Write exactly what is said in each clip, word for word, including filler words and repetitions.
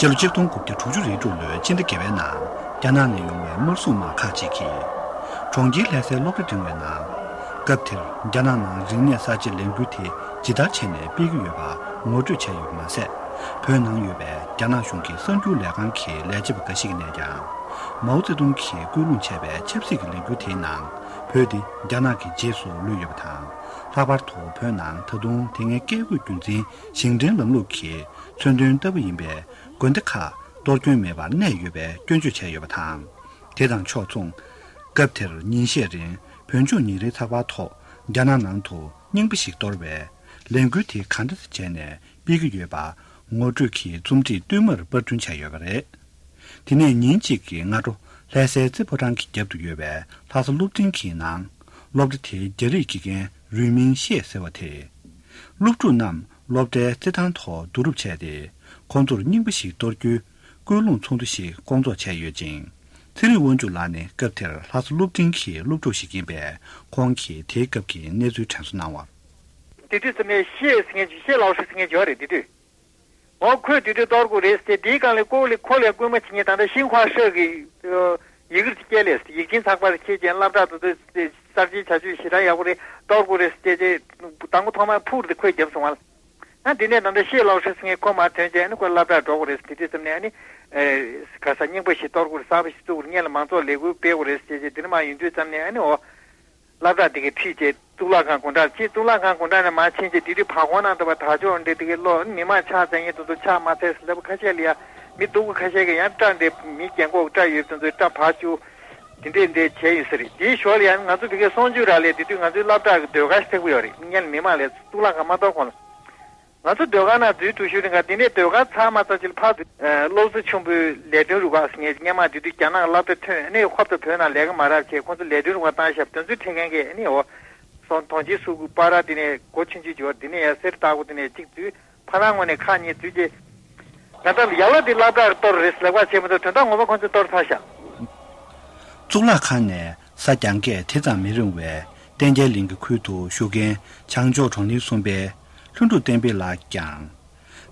སྤྱི་ལོ་ཆིག་སྟོང་དགུ་བརྒྱ་དྲུག་ཅུ་རེ་དྲུག་ལོའི་སྤྱི་ཟླ་བརྒྱད་པའི་ནང་རྒྱ་ནག་ནས་ཡོང་བའི་དམར་སྲུང་དམག་ཁག་ཅིག་གིས། གྲོང་ཁྱེར་ལྷ་སའི་སློབ་གྲྭ་འགྲིམ་པའི་ནང་། སྐབས་དེར་རྒྱ་ནག་ནང་རིག་གནས་གསར་བརྗེའི་ལས་འགུལ་དེ་ཇི་ལྟར་བྱས་ནས་སྤེལ་གྱི་ཡོད་པ་ངོ་སྤྲོད་བྱས་ཡོད་པ་མ་ཟད། བོད་ནང་ཡོད་པའི་རྒྱ་ནག་གཞུང་གི་གསར་འགྱུར་ལས་ཁང་གི་ལས་བྱེད་པ་འགའ་ཞིག་ནས་ཀྱང་། མའོ་ཙེ་ཏུང་གིས་སྐུལ་སློང་བྱས་པའི་ཆབ་སྲིད་ཀྱི་ལས་འགུལ་དེའི་ནང་། བོད་དེ་རྒྱ་ནག་གི་རྗེས་སུ་ལུས་ཡོད་པ་དང་། ལྷག་པར་དུ་བོད་ནང་ད་དུང་དེ་སྔའི་བཀས་བཀོད་རྒྱུད་འཛིན་ཞིང་བྲན་ལམ་ལུགས་ཀྱི་མཚོན་དོན་ལྟ་བུ་ཡིན་པའི་དགོན་སྡེ་ཁག་གཏོར་སྐྱོན་མེད་པར་གནས་ཡོད་པའི་སྐྱོན་བརྗོད་བྱས་ཡོད་པ་དང་། དེ་དང་ཕྱོགས་མཚུངས། སྐབས་དེར་ཉིན་ཤས་རིང་བོད་ལྗོངས་ཉིན་རེའི་ཚགས་པར་ཐོག་རྒྱ་ནག་ནང་དུ་རྙིང་པ་ཞིག་གཏོར་བའི་ལས་འགུལ་དེ་ག་འདྲ་བྱས་ནས་སྤེལ་གྱི་ཡོད་པ་ངོ་སྤྲོད་ཀྱི་རྩོམ་སྒྲིག་བསྟུད་མར་པར་སྐྲུན་བྱས་ཡོད་པ་རེད། དེ་ནས་ཉིན་གཅིག་གི་སྔ་དྲོ་ལྷ་སའི་རྩེ་ཕོ་བྲང་གི་རྒྱབ་ཏུ་ཡོད་པའི་ལྷ་ས་སློབ་འབྲིང་གི་ནང་། སློབ་གྲྭ་དེའི་རྒྱ་རིགས་དགེ་རྒན་རུས་མིང་ཤེས་ཟེར་བ་དེས། སློབ་ཕྲུག་རྣམས་སློབ་གྲྭའི་རྩེད་ཐང་ཐོག་བསྡུ་རུབ་བྱས་ཏེ། ཁོང་ཚོར་རྙིང་པ་ཞིག་གཏོར་རྒྱུའི་སྐུལ་སློང་ཚོགས་འདུ་ཞིག་བསྐོང་ཚོགས་བྱས་ཡོད་ཅིང་། ཚེ་རིང་དབང་ཕྱུག་ལགས་ནི་སྐབས་དེར་ལྷ་ས་སློབ་འབྲིང་གི་སློབ་ཕྲུག་ཞིག་ཡིན་པས། ཁོང་གིས་དེའི་སྐབས་ཀྱི་གནས་ཚུལ་དྲན་གསོ་གནང་བར། དེ་དུས་ཙམ་ནས་ཤེས་ཟེར་མཁན་ཅིག་ཤེས་ལའོ་ཧྲི་ཟེར་མཁན་ཅིག་ཡོད་རེད། དེ་དུས། འོ་ཁོས་དེ་དུས་གཏོར་དགོས་རེད་ཟེར། དེའི་སྒང་ལ་ཀོ་ལི་ཁོ་ལས་སྐུལ་མ་བྱེད་མཁན་ད་ལྟ་ཤིན་ཁོ་ཧྲི་གི་ཡི་གེ་སྐྱེལ་ལས་ཡིག་ཆེན་ཚགས་པར་ཁྱེར་ཅན་སློབ་གྲྭ་དེ་ཚོས་གསར་བརྗེའི་བྱ་སྤྱོད་ཞེ་དྲག་ཡག་པོ་རེད། གཏོར་དགོས་རེད་ཟེར་བྱས། དང་པོ་ཐོག་མར་ཕུར་དེ་ཁོས་བརྒྱབ་སོང་བ། ཨ་དེ་ནས་ད་ལྟ་ཤེས་ལའོ་ཧྲི་ཟེར་མཁན་ཁོ་མར་ཐོན་བྱས། ཨ་ནི་ཁོ་སློབ་གྲྭར་འགྲོ་དགོས་རེད་ཟེར། དེ་དུས་ཙམ་ནས་ཨ་ནི་ག་ས་རྙིང་པ་ཞིག་གཏོར་དགོས་རེད། གསར་པ་ཞིག་བཙུགས་དགོས་རེད། སྔོན་ལ་མང་ཚོགས་ལས་འགུལ་སྤེལ་དགོས་རེད་ཟེར་བྱས། དེ་ནས་མར་ཡོང་དུས་ཙམ་ནས་ཨ་ནི་འོ། སློབ་གྲྭ་དེ་གའི་ཁྲིད་བྱས་གཙུག་ལག་ཁང་སྒོ་འགྲམ་ཕྱིན། གཙུག་ལག་ཁང་སྒོ་འགྲམ་ནས་མར་ཕྱིན་བྱས་དེ་དུས་བར་སྐོར་ནང་དུ་བ་དར་ལྕོག་འདྲ་དེ་གའི་ལོ་མི་མང་ཕྱག་འཚལ་མཁན་དེ་ཚོ་ཕྱག་མ་འཚལ་ཟེར་ལབ། ཁ་ཤས་ལ་ཡ་མི་སྡུག་པོ་ཁ་ཤས་ཀྱིས་ཡང་སྐྲ་འདྲ་མི་རྒན་གོག་སྐྲ་ཡོད་དེ་ཚོའི་སྐྲ་བར་བཅུག་དེ་འདྲས་འདྲས་བྱས་ཡོད་ས་རེད། དེའི་ཞོར་ལ་ཡང་ང་ཚོ་དེ་གའི་སོང་ཆུ་ར་ལས་དེ་དུས་ང་ཚོའི་སློབ་གྲྭ་གི་ཟློས་གར་ཞིག་ཐེག་པོ་ཡོད་རེད། སྔོན་ལ་མི་མང་ལ་གཙུག་ལག་ཁང་མ་གཏོར་གོང་ལ། ང་ཚོ་ཟློས་གར་ནང་འཛུལ་འགྲོ་ཤུལ་རིང་ག་དེ་ནས་ཟློས་གར་ཚར་མ་ཚར་ཅིག་ལ་ཕར་དུ་སློབ་གཙོ་ཆེན་པོའི་ལས་དོན་རུ་ཁག་ཟེར་མཁན་སྔོན་མ་དེ་དུས་རྒྱ་ནག་གི་སློབ་གྲྭ་ཐོན་ནས་ཧོབ་ཏེ་བོད་ནང་ལས་ཀ་མ་རག་བྱས། ཁོང་ཚོ་ལས་དོན་རུ་ཁག་བཏང་ཤག་དོན་ཚུལ་འཕྲད་མཁན་གྱིས་ཨ་ནི་འོ་སོང་དོང་ཆེན་སུ་གུ་པ་ར་དེ་ནས་སྒོ་ཆུང་ཆུང་ཅིག་ཡོད། དེ་ནས་ཡ་གསེར་ལྟ་བུ་དེ་ནས་གཅིག་འཛུལ། ཕ་རང་ངོས་ནས་ཁག་གཉིས་འཛུལ་རྗེས། ང་ཚོ་ལ་ཡག་ལ་འདི་སློབ་གྲྭར་གཏོར་རེད་ལབ་པ་བྱས་མ་གཏོགས་དོན་དག་ངོ་མ་ཁོང་ཚོས་གཏོར་ཚར་ཤག་གཙུག་ལག་ཁང་ནས་ས་རྒྱང་སྐད་དེ་ཙམ་མི་རིང་བའི་བསྟན་རྒྱས་གླིང་གི་ཁུལ་དུ་བཞུགས་མཁན་བྱང་ཕྱོགས་གྲོང་གླིང་གསུམ་པའི་ལྷུན་གྲུབ་བསྟན་འཕེལ་ལགས་ཀྱང་།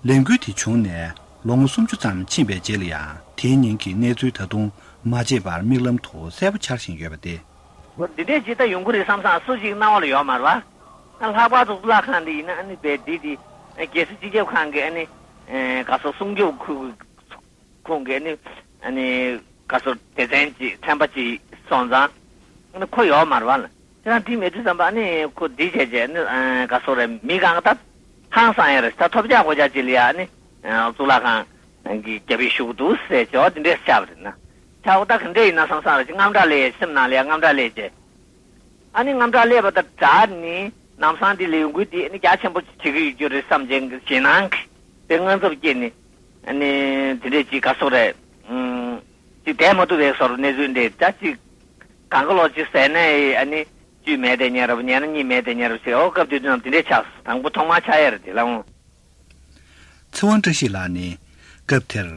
ལས་འགུལ་དེ་བྱུང་ནས་ལོ་ངོ་སུམ་ཅུ་ཙམ་ཕྱིན་པའི་རྗེས་ལ་ཡང་དེའི་ཉིན་གྱི་གནས་ཚུལ་ད་དུང་མ་བརྗེད་པར་མིག་ལམ་དུ་གསལ་པོ་འཆར་བཞིན་ཡོད་པ་སྟེ། འོ་འདི་འདྲའི་ཇི་ལྟར་ཡོང་གི་རེད་བསམ་བསམ་སུ་ཞིག་སྣང་བ་ལ་ཡོད་མ་རེད་བ། ལྷག་པར་དུ་གཙུག་ལག་ཁང་འདི་ཡིན་ན་ཨ་ནི་བས་འདི་འདི་རྒྱལ་སྲིད་སྤྱི་ཁྱབ་ཁང་གི་ཨ་ནི་ག་སོ་སྲུང་སྐྱོབ་ཁུལ་ཁོང་གི་ཨ་ནི་ཨ་ནི་ག་སོ་སྡེ་ཚན་གྱི་ཚན་པ་གཅིག་སོང་ཙང་ཨ་ནི་ཁོ་ཡོད་མ་རེད་བ་ལ། དེ་རང་དེ་མེད་དུས་ཙམ་པ་ཨ་ནི་ཁོ་འདི་བྱས་བྱས་ཨ་ནི་ག་སོ་རེད། མི་གང་ག་ད་ཧང་སང་ཡ་རེད། ད་ཐོབ་རྒྱག་གོ་རྒྱག་ཅིག་ལ་ཡ་ཨ་ནི་གཙུག་ལག་ཁང་གི་རྒྱབ་ཡིག་ཞུ་གི་འདུག་ཟེར་བྱས་འོ་དེ་འདྲས་ཆགས་པ་རེད་ན། ཆགས་འོ་ད་ག་འདྲས་ཡིན་ན་བསམ་བསམ་རེད། ཅིག་དངངས་སྐྲག་སླེབས་ཡ། སེམས་ནང་ལ་ཡ་དངངས་སྐྲག་སླེབས་བྱས། ཨ་ནི་དངངས་སྐྲག་སླེབས་པ་དང་སྦྲགས་ནི་ལམ་སང་འདི་ལས་འགུལ་འདི་ཨ་ནི་རྒྱ་ཆེན་པོ་བྱེད་ཀྱི་ཡོད་རྒྱུ་རེད་བསམ་བྱས་ཞེད་སྣང་གི་དེ་དངངས་འཚབ་སྐྱེས་ནས་ཨ་ནི་དེ་འདྲས་ཅིག་ག་སོག་རེད། ཨུམ། ཅིག་བསྡད་མ་ཐུབ་པའི་བཟོ་འདྲ་གནས་ཚུལ་འདི་ད་ཅིག་གང་ག་ལོག་ཅིག་ཟེར་ནས་ཨ་ནི་བཅུད་མེད་དེ་ཉལ་རབས་ཉལ་ན་གཉིད་མེད་དེ་ཉལ་རབས་ཟེར། འོ་སྐབས་དེ་དུས་ནམ་དེ་འདྲས་ཆགས། དང་པོ་ཐོག་མར་ཆགས་ཡ་རེད་དེ་ལ་འོང་། ཚེ་དབང་བཀྲ་ཤིས་ལགས་ནི་སྐབས་དེར་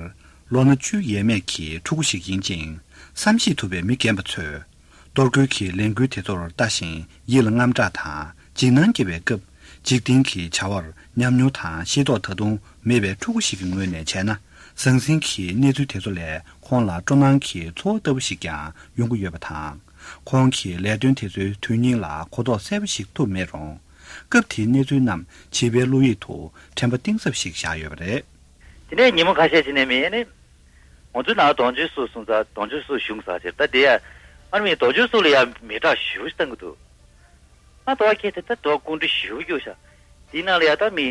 ལོ་ན་བཅུ་ཡས་མས་ཀྱི་ཕྲུ་གུ་ཞིག་ཡིན་ཅིང་། བསམ་ཤེས་ཐུབ་པའི་མི་རྒན་པ་ཚོས་གཏོར་རྒོལ་གྱི་ལས་འགུལ་དེ་ཚོར་ལྟ་ཞིང་ཡིད་ལ་དངངས་སྐྲག་དང་འཇིགས་སྣང་སྐྱེ་བའི་སྐབས། འཇིག་རྟེན་གྱི་བྱ་བར་ཉམས་མྱོང་དང་ཤེས་རྟོགས་ད་དུང་མེད་པའི་ཕྲུ་གུ་ཞིག་གི་ངོས་ནས་བྱས་ན། ཟང་ཟིང་གི་གནས་ཚུལ་དེ་ཚོ་ལས་ཁོང་ལ་སྤྲོ་སྣང་གི་ཚོར་བ་ལྟ་བུ་ཞིག་ཀྱང་ཡོང་གི་ཡོད་པ་དང་། ཁོང་གིས་ལས་དོན་དེ་ཚོའི་དོན་སྙིང་ལ་གོ་རྟོགས་གསལ་པོ་ཞིག་ཐུབ་མེད་རུང་། སྐབས་དེའི་གནས་ཚུལ་རྣམས་བྱིས་པའི་བློ་ཡིད་དུ་དྲན་པ་གཏིང་ཟབ་ཞིག་བཞག་ཡོད་པ་རེད། དེ་ནས་ཉིན་མོ་ཁ་ཤས་ཤིག་ནས་མི་ནི་ང་ཚོའི་ནང་དོང་ཆུ་སུ་སོང་ཙང་དོང་ཆུ་སུ་གཞུང་ཟག་ཕྱིར་ད་དེ་ཡ་ཨ་མི་དོང་ཆུ་སུ་ལ་ཡ་མི་དྲག་ཞུ་བཏང་གི་འདུག་ང་དོ་ཁྱེད་དེ་ད་དོ་ཀུན་འདྲི་ཞུ་རྒྱུ་ཤ་དེའི་ནང་ལ་ཡ་ད་མི་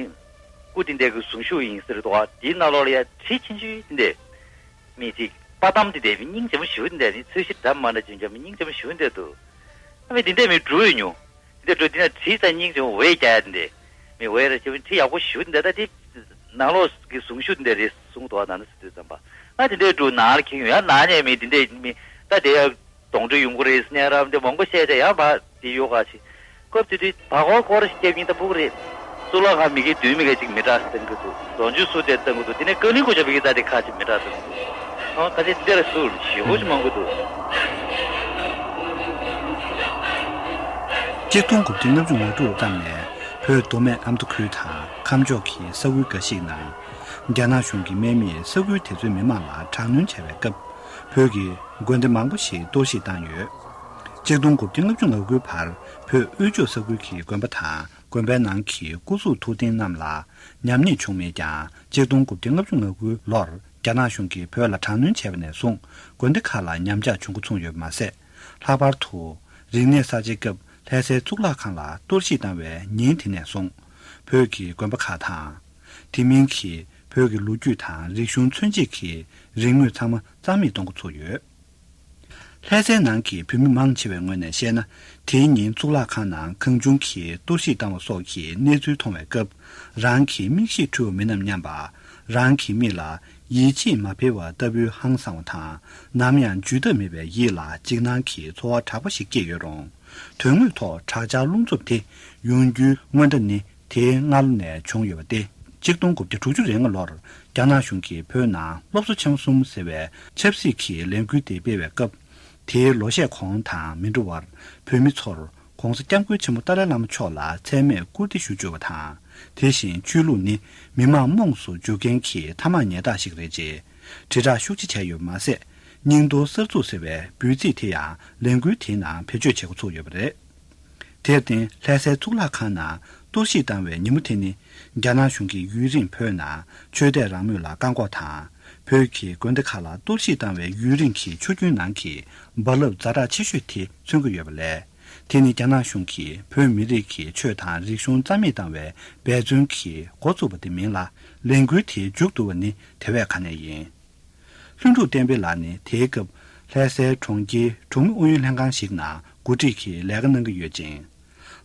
སྐུ་དེ་འདས་ཀྱི་གཟུངས་གཞུག་ཡིན་ཟེར་འདུག་དེའི་ནང་ལོགས་ལ་ཡ་གྲི་ཆེན་ཆུ་དེ་འདས་མི་ཅིག་པ་ཏམ་དེ་འདས་མི་སྙིང་རྗེ་མོ་ཞུ་དེ་འདས་ནི་ཚོས་ཤི་འདྲ་མ་འདྲ་ཅུང་ཅུང་མི་སྙིང་རྗེ་མོ་ཞུ་འདས་འདུག་ཨ་མི་དེ་འདས་མི་འགྲོ་ཡོད་མྱོང་། དེ་འདྲ་འགྲོ་དེ་ན་གྲི་ས་སྙིང་རྗེ་བས་རྒྱག་ཡ་དེ་འདྲ། མི་བས་ར་ཆེ་བའི་གྲི་ཡག་པོ་ཞུ་དེ་འདྲ་ད་དེ། ནང་ལོགས་ཀྱི་གཟུངས་གཞུག་དེ་འདྲ་རེད་གསུངས་འདུག་ནང་ན་སི་དུས་ཙམ་པ། ང་དེ་འདྲའི་འགྲོ་ནང་ལ་ཁྱེར་ཡོང་ཡ་ནང་ཉལ་མི་དེ་འདྲ་མི། ད་དེ་ཡ་གདོང་འདྲེ་ཡོང་གི་རེད་ཟེར་ནས་ར་འདི་མང་པོ་བཤད་བྱ་ཡང་བ་དེ་ཡོད་ག་ཞིག་སྐབས་དེ་དུས་བ་གོར་གོར་ཞིག་སྐྱེབ་ཡིན་ད་ཕུག་རེད། གཙུག་ལག་ཁང་མི་གི་དུས་མི་ག་ཅིག་མི་དྲག་སྟོན་གི་འདུག་རྫོང་ཆུ་སུ་དེ་སྟོན་གི་འདུག་དེ་ནས་ཀ་ལིང་གོ་ཆ་བི་གི་ད་དེ་ཁ་ཅིག་མི་དྲག་སྟོན་གི་འདུག་ཨང་ཁ་ཅིག་དེ་འདྲ་སུ་ཞི་བོ་ཅིག་མང་གི་འདུག་གཅིག་སྟོང་དགུ་བརྒྱ་ལྔ་བཅུ་ང་དྲུག་ཙམ་ནས་བོད་མདོ་སྨད་ཨ་མདོ་ཁུལ་དང་ཁམས་ཕྱོགས་ཀྱི་ས་ཁུལ་འགའ་ཞིག་ནང་རྒྱ་ནག་གཞུང་གི་དམག་མིས་ས་ཁུལ་དེ་ཚོའི་མི་མང་ལ་དྲག་གནོན་བྱས་པའི་སྐབས། བོད་ཀྱི་དགོན་སྡེ་མང་པོ་ཞིག་གཏོར་བཤིག་བཏང་ཡོད། གཅིག་སྟོང་དགུ་བརྒྱ་ལྔ་བཅུ་ང་དགུའི་བར་བོད་དབུས་ཕྱོགས་ས་ཁུལ་གྱི་དགོན་པ་དང་དགོན་པའི་ནང་གི་སྐུ་གཟུགས་ཐུགས་རྟེན་རྣམས་ལ་ཉམས་ཉེས་བྱུང་མེད་ཀྱང་། གཅིག་སྟོང་དགུ་བརྒྱ་ལྔ་བཅུ་ང་དགུའི་ལོར་རྒྱ་ནག་གཞུང་གིས་བོད་ལ་དྲག་གནོན་བྱས་པ་ནས་བཟུང་དགོན་སྡེ་ཁག་ལ་ཉམས་ཆག་བྱུང་འགོ་ཚུགས་ཡོད་པ་མ་ཟད། ལྷག་པར་དུ་རིག་གནས་གསར་བརྗེའི་སྐབས་ལྷ་སའི་གཙུག་ལག་ཁང་ལ་གཏོར་བཤིག་བཏང་བའི་ཉིན་དེ་ནས་བཟུང་བོད་ཀྱི་དགོན་པ་ཁག་དང་། དེ་མིན་གྱི་བོད་ཀྱི་ལོ་རྒྱུས་དང་རིག་གཞུང་མཚོན་བྱེད་ཀྱི་རིག་དངོས་ཚང་མ་རྩ་མེད་གཏོང་འགོ་ཚུགས་ཡོད། ལྷ་སའི་ནང་གི་བོད་མི་མང་ཆེ་བའི་ངོས་ནས་བཤད་ན། དེའི་ཉིན་གཙུག་ལག་ཁང་ནང་གང་བྱུང་གིས་གཏོར་བཤིག་བཏང་བ་སོགས་ཀྱི་གནས་ཚུལ་མཐོང་བའི་སྐབས། རང་གི་མིག་ཤེས་འཁྲུལ་བ་མིན་ནམ་སྙམ་པ། རང་གི་མིག་ལ་ཡིད་ཆེས་མ་འཕེར་བ་ལྟ་བུའི་ཧང་སང་བ་དང་། ནམ་ཡང་འཇུས་ཐབས་མེད་པའི་ཡིད་ལ་འཇིགས་སྣང་གི་ཚོར་བ་དྲག་པོ་ཞིག་སྐྱེས་ཡོད་རུང་། དོན་དངོས་ཐོག་དྲག་ཆར་རླུང་འཚུབ་དེ་ཡོང་རྒྱུའི་སྔོན་བརྡ་ནི། དེའི་སྔ་ལོ་ནས་བྱུང་ཡོད་པ་སྟེ། གཅིག་སྟོང་དགུ་བརྒྱ་དྲུག་ཅུ་རེ་ལྔ་ལོར་རྒྱ་ནག་གཞུང་གིས་བོད་ནང་སློབ་གསོ་ཆེན་མོ་གསུམ་ཟེར་བའི་ཆབ་སྲིད་ཀྱི་ལས་འགུལ་དེ་སྤེལ་བའི་སྐབས། དེའི་ལོ་ཤས་གོང་དང་མི་འདྲ་བར་བོད་མི་ཚོར་༧གོང་ས་༧སྐྱབས་མགོན་ཆེན་པོ་ཏཱ་ལའི་བླ་མ་མཆོག་ལ་མཚན་སྨད་བཀུར་སྟི་ཞུ་བཅུག་པ་དང་། དེ་བཞིན་ཆོས་ལུགས་ནི་མི་དམངས་རྨོངས་སུ་འཇུག་མཁན་གྱི་ཐ་མག་ཉལ་ཐ་ཞིག་རེད་ཅེས་དྲིལ་བསྒྲགས་ཤུགས་ཆེ་བྱས་ཡོད་པ་མ་ཟད། སྙིང་རྡོར་གསར་འཛུགས་ཟེར་བའི་འབོད་ཚིག་དེ་ཡང་ལས་འགུལ་དེའི་ནང་བེད་སྤྱོད་བྱེད་འགོ་ཚུགས་ཡོད་པ་རེད། དེར་བརྟེན་ལྷ་སའི་གཙུག་ལག་ཁང་ནང་གཏོར་བཤིག་བཏང་བའི་ཉིན་མོ་དེ་ནི། རྒྱ་ནག་གཞུང་གིས་ཡུན་རིང་བོད་ནང་ཆོས་དད་རང་མོས་ལ་བཀག་འགོག་དང་། བོད་ཀྱི་དགོན་སྡེ་ཁག་ལ་གཏོར་བཤིག་བཏང་བའི་ཡུན་རིང་གི་ཆུ་རྒྱུན་ནང་གི་རྦ་རླབས་ཛ་དྲག་ཆེ་ཤོས་དེ་མཚོན་གྱི་ཡོད་པ་ལས། དེ་ནི་རྒྱ་ནག་གཞུང་གིས་བོད་མི་རིགས་ཀྱི་ཆོས་དང་རིག་གཞུང་རྩ་མེད་བཏང་བའི་འབད་བརྩོན་གྱིས་འགོ་བཙུགས་པ་དེ་མིན་ལ། ལས་འགུལ་དེའི་མཇུག་བསྡུ་བ་ནི་དེ་བས་ག་ནས་ཡིན། ལྷུན་གྲུབ་བསྟན་འཕེལ་ལགས་ནི་དེའི་སྐབས་ལྷ་སའི་གྲོང་ཁྱེར་གྲོང་མི་ཨུ་ཡོན་ལྷན་ཁང་ཞིག་ནང་འགོ་ཁྲིད་ཀྱི་ལས་ཀ་གནང་གི་ཡོད་ཅིང་།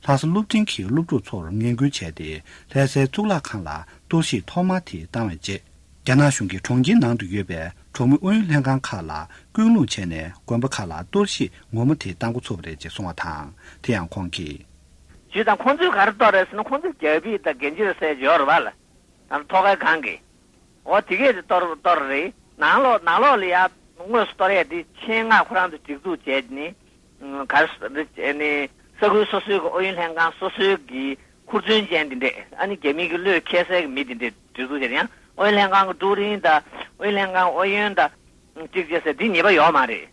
ལྷ་ས་སློབ་འབྲིང་གི་སློབ་ཕྲུག་ཚོར་ངན་སྐུལ་བྱས་ཏེ་ལྷ་སའི་གཙུག་ལག་ཁང་ལ་གཏོར་བཤིག་ཐོག་མ་དེ་བཏང་བའི་རྗེས། རྒྱ་ནག་གཞུང་གིས་གྲོང་ཁྱེར་ནང་དུ་ཡོད་པའི་གྲོང་མི་ཨུ་ཡོན་ལྷན་ཁང་ཁག་ལ་སྐུལ་སློང་བྱས་ནས་དགོན་པ་ཁག་ལ་གཏོར་བཤིག་ངོ་མ་དེ་བཏང་འགོ་ཚུགས་པ་རེད་ཅེས་གསུངས་པ་དང་། དེ་ཡང་ཁོང་གིས། ཇུས་དང་ཁོང་ཚོས་ག་རེ་གཏོར་རེད་ཟེར་ན། ཁོང་ཚོས་རྒྱ་ཕིབས་དང་གན་ཇི་རེད་ཟེར་ཡོད་རེད་བ་ལ། ད་ཐོག་ཁའི་སྒང་གི། འོ་དེ་གས་དེ་གཏོར་གཏོར་རེད། ནང་ལོགས་ནང་ལོགས་ལ་ཡ་དངོས་སུ་གཏོར་ཡས་དེ་ཆེད་མངགས་ཁོ་རང་ཚོ་སྒྲིག་འཛུགས་བྱས་ནི། ག་རེ་ཟེར་ནི་ས་ཁུལ་སོ་སོའི་གི་ཨུ་ཡོན་ལྷན་ཁང་སོ་སོའི་གི་ཧུར་བརྩོན་ཅན་དེ་འདྲས། ཨ་ནི་རྒྱ་མི་གི་བློས་འཁེལ་སའི་གི་མི་དེ་འདྲས་སྒྲིག་འཛུགས་བྱས་ཡང་ཨུ་ཡོན་ལྷན་ཁང་གི་ཀྲུའུ་རིན་དང་ཨུ་ཡོན་ལྷན་ཁང་ཨུ་ཡོན་དང་གཅིག་བྱས་ཟེར་དེ་ཉེས་པ་ཡོད་མ་རེད།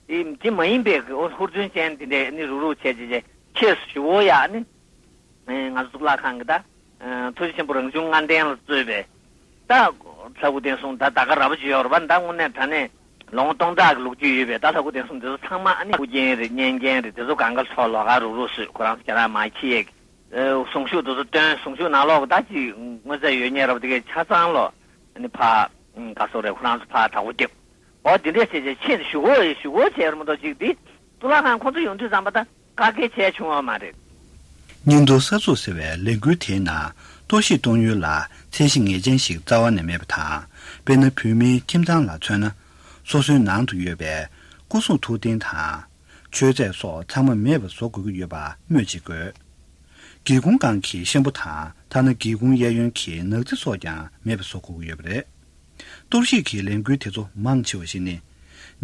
དེ་དེ་མ་ཡིན་པའི་གི་ཧུར་བརྩོན་ཅན་དེ་འདྲས་ནི་རུག་རུག་བྱས་བྱས་བྱས་ཁྱེད་ཞུ་བོ་ཡག་ནི། ང་ཚོ་གཙུག་ལག་ཁང་གི་ད། ཐུགས་རྗེ་ཆེན་པོ་རང་བྱུང་ལྔ་ལྡན་ལ་གཙོས་པའི། ད། ལྷ་སྐུ་བསྟན་སྲུང་ད་ད་ག་ར་བ་ཅིག་ཡོད་རེད་པ། ད་དངོས་གནས་དྲང་གནས་ལོ་ངོ་སྟོང་ཕྲག་གི་ལོ་རྒྱུས་ཡོད་པའི་ད་ལྷ་སྐུ་བསྟན་སྲུང་དེ་ཚོ་ཚང་མ་ཨ་ནི་ཨུ་རྒྱན་རེད། གཉན་རྒྱན་རེད། དེ་ཚོ་གང་ག་ལྷོ་ལོགས་ཀ་རུག་རུག་བཟོས། ཁོ་རང་ཚོ་ཁྱེད་རང་མ་ཁྱི་ཡས། གཟུངས་གཞུག་དེ་ཚོ་སྟོན། གཟུངས་གཞུག་ནང་ལོགས་ཀ་ད་ཅིག་དངོས་རྫས་ཡོད་མཁན་རེད་པ། དེ་གས་ཆ་ཚང་ལོ། ཨ་ནི་ཕ། ག་སོགས་རེད། ཁོ་རང་ཚོ་ཕ་དྲག་པོ་རྒྱབ། འོ་དེ་འདྲས་བྱས་བྱས་ཁྱེད་ཞུ་སྒོ་ཞུ་སྒོ་བྱས་ར་མ་གཏོགས་ཅིག་འདི་གཙུག་ལག་ཁང་ཁོང་ཚོ་ཡོང་དུས་ཙམ་པ་ད་བཀག་སྐྱིལ་བྱས་བྱུང་བ་མ་རེད། སྙིང་རྡུལ་གསར་འཛུགས་ཟེར་བའི་ལས་འགུལ་དེའི་ནང་གཏོར་བཤིག་གཏོང་ཡུལ་ལ་ཚད་གཞི་ངེས་ཅན་ཞིག་རྩ་བ་ནས་མེད་པ་དང་། དཔེར་ན་བོད་མིའི་ཁྱིམ་ཚང་ལ་མཚོན་ན། སོ་སོའི་ནང་དུ་ཡོད་པའི་སྐུ་གཟུགས་ཐུགས་རྟེན་དང་། མཆོད་རྫས་སོགས་ཚང་མ་མེད་པ་བཟོ་དགོས་ཀྱི་ཡོད་པ་སྨོས་ཅི་དགོས། སྒེའུ་ཁུང་སྒང་གི་ཤམ་བུ་དང་། ཐ་ན་སྒེའུ་ཁུང་གཡས་གཡོན་གྱི་ནག་རྩི་སོགས་ཀྱང་མེད་པ་བཟོ་དགོས་ཀྱི་ཡོད་པ་རེད། གཏོར་བཤིག་གི་ལས་འགུལ་དེ་ཚོ་མང་ཆེ་བ་ཞིག་ནི།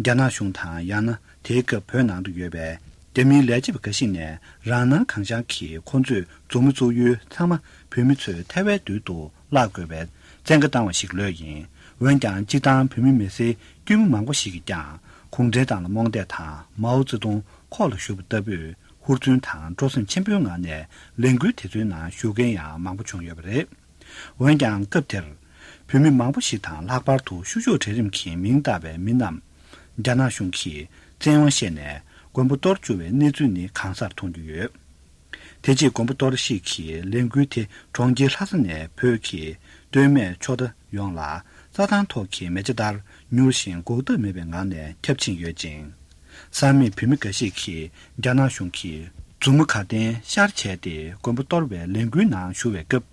རྒྱ་ནག་གཞུང་དང་ཡང་ན་དེའི་སྐབས་བོད་ནང་དུ་ཡོད་པའི་རྒྱ་མིའི་ལས་བྱེད་པ་འགའ་ཞིག་ནས་རང་སྣང་གང་འཆར་གྱིས་ཁོ་ཚོས་མཛུབ་མོ་བཙུགས་ཡུལ་ཚང་མ་བོད་མི་ཚོས་ཐལ་བའི་རྡུལ་དུ་བརླག་དགོས་པའི་བཙན་བཀའ་བཏང་བ་ཞིག་ལོས་ཡིན། འོན་ཀྱང་སྤྱིར་བཏང་བོད་མི་མི་སེར་དཀྱུས་མ་མང་པོ་ཞིག་གིས་ཀྱང་གུང་ཁྲན་ཏང་ལ་རྨོངས་དད་དང་མའོ་ཙེ་ཏུང་ཁོག་ལ་ཞུགས་པ་ལྟ་བུའི་ཧུར་བརྩོན་དང་སྤྲོ་སེམས་ཆེན་པོའི་ངང་ནས་ལས་འགུལ་དེ་ཚོའི་ནང་ཞུགས་མཁན་ཡང་མང་པོ་བྱུང་ཡོད་པ་རེད། འོན་ཀྱང་སྐབས་དེར། བོད་མི་མང་པོ་ཞིག་དང་ལྷག་པར་དུ་བཤུ་གཞོག་གྲལ་རིམ་གྱི་མིང་བཏགས་པའི་མི་རྣམས། རྒྱ་ནག་གཞུང་གིས་བཙན་དབང་བཤད་ནས་དགོན་པ་གཏོར་བཅུག་པའི་གནས་ཚུལ་ནི་གང་སར་མཐོང་རྒྱུ་ཡོད། དེ་རྗེས་དགོན་པ་གཏོར་བཤིག་གི་ལས་འགུལ་དེ་གྲོང་ཁྱེར་ལྷ་ས་ནས་བོད་ཀྱི་སྟོད་སྨད་ཕྱོགས་མཐའ་ཡོངས་ལ་རྩྭ་ཐང་ཐོག་གི་མེ་ལྕེ་ལྟར་མྱུར་ཞིང་འགོག་ཐབས་མེད་པའི་ངང་ནས་ཁྱབ་ཕྱིན་ཡོད་ཅིང་། བསམ་མེད་བོད་མི་འགའ་ཞིག་གིས་རྒྱ་ནག་གཞུང་གིས་མཛུབ་མོ་ག་བསྟན་ཤར་བྱས་ཏེ་དགོན་པ་གཏོར་བའི་ལས་འགུལ་ནང་ཞུགས་པའི་སྐབས།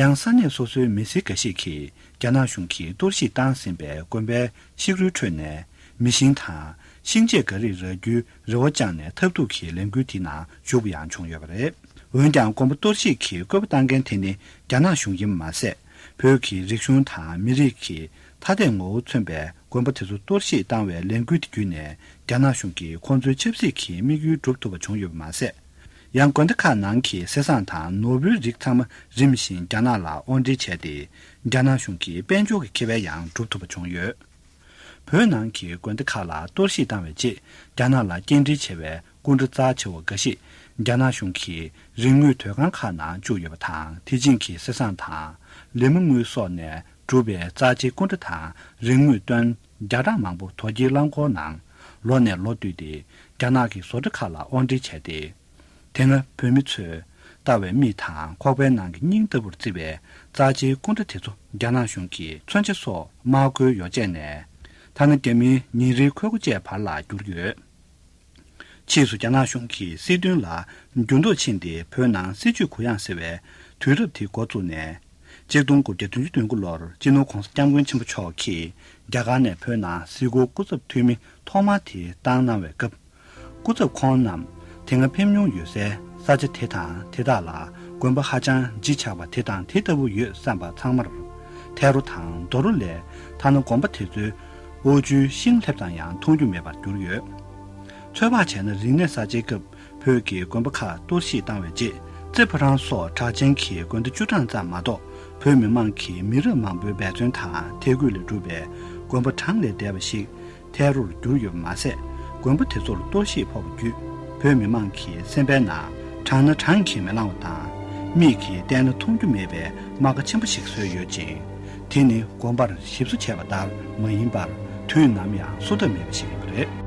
ཡང་ས་གནས་སོ་སོའི་མི་སེར་འགའ་ཞིག་གིས་རྒྱ་ནག་གཞུང་གིས་གཏོར་བཤིག་བཏང་ཟིན་པའི་དགོན་པའི་ཤིང་རུལ་ཁྲོད་ནས་མེ་ཤིང་དང་ཤིང་ཆས་འགའ་རེ་རག་རྒྱུའི་རེ་བ་བཅངས་ནས་ཐབས་སྡུག་གི་ལས་འགུལ་དེའི་ནང་ཞུགས་པ་ཡང་བྱུང་ཡོད་པ་རེད། འོན་ཀྱང་དགོན་པ་གཏོར་བཤིག་གི་བཀོད་པ་བཏང་མཁན་དེ་ནི་རྒྱ་ནག་གཞུང་ཡིན་པ་མ་ཟད། བོད་ཀྱི་རིག་གཞུང་དང་མི་རིགས་ཀྱི་ཐ་དད་ངོ་བོ་མཚོན་པའི་དགོན་པ་དེ་ཚོ་གཏོར་བཤིག་བཏང་བའི་ལས་འགུལ་དེ་བརྒྱུད་ནས་རྒྱ་ནག་གཞུང་གིས་ཁོང་ཚོའི་ཆབ་སྲིད་ཀྱི་དམིགས་ཡུལ་འགྲུབ་ཐུབ་པ་བྱུང་ཡོད་པ་མ་ཟད། ཡང་དགོན་སྡེ་ཁག་ནང་གི་གསེར་ཟངས་དང་ནོར་བུའི་རིགས་ཚང་མ་རིམ་བཞིན་རྒྱ་ནག་ལ་དབོར་འདྲེན་བྱས་ཏེ། རྒྱ་ནག་གཞུང་གི་དཔལ་འབྱོར་གྱི་ཁེ་ཕན་ཡང་སྒྲུབ་ཐུབ་པ་བྱུང་ཡོད། བོད་ནང་གི་དགོན་སྡེ་ཁག་ལ་གཏོར་བཤིག་བཏང་བའི་རྗེས། རྒྱ་ནག་ལ་སྐྱེལ་འདྲེན་བྱས་པའི་སྐུ་འདྲ་རྩ་ཆེ་བ་འགའ་ཞིག་རྒྱ་ནག་གཞུང་གི་རིག་དངོས་སྡོད་ཁང་ཁག་ནང་བཅུག་ཡོད་པ་དང་། དེ་རྗེས་ཀྱི་གསེར་ཟངས་དང་ལི་མ་དངུལ་སོགས་ནས་གྲུབ་པའི་རྩ་ཆེའི་སྐུ་འདྲ་དང་རིག་དངོས་ཏོན་བརྒྱ་ཕྲག་མང་པོ་དོལ་རྒྱལ་རླངས་འཁོར་ནང་ལོ་ནས་ལོ་བསྡུས་ཏེ། རྒྱ་ནག་གི་བཟོ་གྲྭ་ཁག་ལ་དབོར་འདྲེན་བྱས་ཏེ། དེ་སྔ་བོད་མི་ཚོས་ལྟ་བའི་མིག་དང་ཁོག་པའི་ནང་གི་སྙིང་ལྟ་བུར་བརྩི་བའི་རྩ་ཆེའི་སྐུ་འདྲ་དེ་ཚོ་རྒྱ་ནག་གཞུང་གིས་མཚོན་ཆ་སོགས་དམག་བཀོལ་ཡོ་བྱད་ནས། ཐ་ན་རྒྱ་མིའི་ཉིན་རེའི་མཁོ་དགུ་བཅས་བར་ལ་གྱུར་ཡོད། ཕྱིས་སུ་རྒྱ་ནག་གཞུང་གིས་སྲིད་དོན་ལ་འགྱུར་ལྡོག་ཕྱིན་ཏེ། བོད་ནང་སྲིད་བྱུས་གུ་ཡངས་ཟེར་བའི་དུས་རབས་དེ་འགོ་བཙུགས་ནས། ཆིག་སྟོང་དགུ་བརྒྱ་བདུན་ཅུ་དོན་དགུ་ལོར་སྤྱི་ནོར་༸གོང་ས་༸སྐྱབས་མགོན་ཆེན་པོ་མཆོག་གིས་རྒྱ་གར་ནས་བོད་ནང་གཟིགས་སྐོར་སྐུ་ཚབ་འཐུས་མི་ཐོག་མ་དེ་བཏང་གནང་བའི་སྐབས། སྐུ་ཚབ་ཁོང་རྣམས་དེ་སྔ་ཕེབས་མྱོང་ཡོད་སའི་ས་ཆ་དེ་དང་དེ་དག་ལ་དགོན་པ་ཧ་ཅང་བརྗིད་ཆགས་པ་དེ་དང་དེ་ལྟ་བུ་ཡོད་བསམ་པ་ཚང་མར། ཐལ་རྡོ་དང་རྡོ་རོ་ལས། ཐ་ན་དགོན་པ་དེ་ཚོའི་ཨོ་ཆུའི་ཤིང་སླེབས་ཙམ་ཡང་མཐོང་རྒྱུ་མེད་པར་གྱུར་ཡོད། ཚོད་དཔག་བྱས་ན། རིག་གནས་གསར་བརྗེའི་སྐབས་བོད་ཀྱི་དགོན་པ་ཁག་གཏོར་བཤིག་བཏང་བའི་རྗེས། རྩེ་ཕོ་བྲང་སོགས་གྲགས་ཅན་གྱི་དགོན་སྡེ་བཅུ་གྲངས་ཙམ་མ་གཏོགས། བོད་མི་མང་གི་མི་རབས་མང་པོའི་འབད་བརྩོན་དང་ཐལ་རྒུད་ལས་གྲུབ་པའི་དགོན་པ་གྲངས་ལས་འདས་པ་ཞིག་ཐལ་རྡོར་གྱུར་ཡོད་པ་མ་ཟད། དགོན་པ་དེ་ཚོར་གཏོར་བཤིག་ཕོག་པ་བརྒྱུད། བོད་མི་མང་གི་སེམས་པའི་ནང་བགྲང་ན་བགྲང་གིས་མི་ལང་བ་དང་། མིག་གིས་བལྟས་ན་མཐོང་རྒྱུ་མེད་པའི་རྨ་ཁ་ཆེན་པོ་ཞིག་བཟོས་ཡོད་ཅིང་། དེ་ནི་དགོན་པར་ཞིབ་བཟོ་བྱས་པ་ལྟར་མ་ཡིན་པར། དུས་ནམ་ཡང་བཟོ་ཐབས་མེད་པ་ཞིག་ཡིན་པ་རེད།